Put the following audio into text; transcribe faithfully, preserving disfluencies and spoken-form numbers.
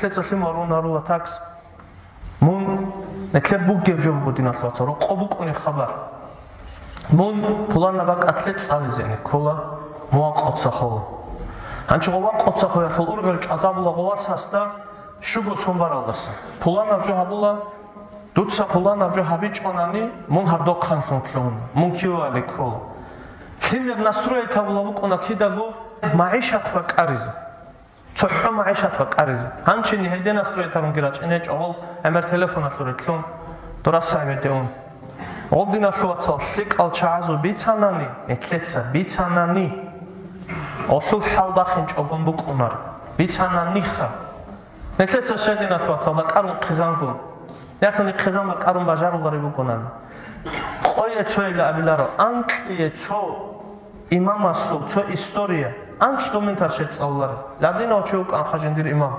Лъеца лъимал рунарула такс. Мун, нилъер бугеб жо буго, диналъул вацал, рокъо букӀуни хабар. Мун пуланаб бакӀалъе цӀализеги ккола, мугъа къоцахъула. Гьанчи гъова къоцахъуялъул ургъел чӀвазабула гъовасасда щуго сон баралдаса. Пуланаб жо гьабула, дуца пуланаб жо гьабичӀонани, мун гьаб дохъанлъун лъугьуна, мун кивали ккола. Лъимер настроить гьабула букӀуна кидаго магӀишат бакӀаризе. ЦохӀо магӀишат бакӀаризе. Гьанчини гьединас ругьетарунги рачӀине чӀогӀол гӀемер телефоналъуре лъун, дора сагӀбеде ун. Гъоб, диналъул вацал, лъикӀал чагӀазул бицанани, нилъеца бицанани, гъолъул хӀал бахинчӀогун букӀунар. Бицананиха. Нилъеца щай, диналъул вацал, бакӀарун хъизангун. Ялъуни хъизан бакӀарун бажарулари букӀунани. Къое цойила абиларо, анкьие цо имамасул цо история, анцӀго минуталъ щай цӀалулари. Ладинав чи вукӀанха жиндир имам.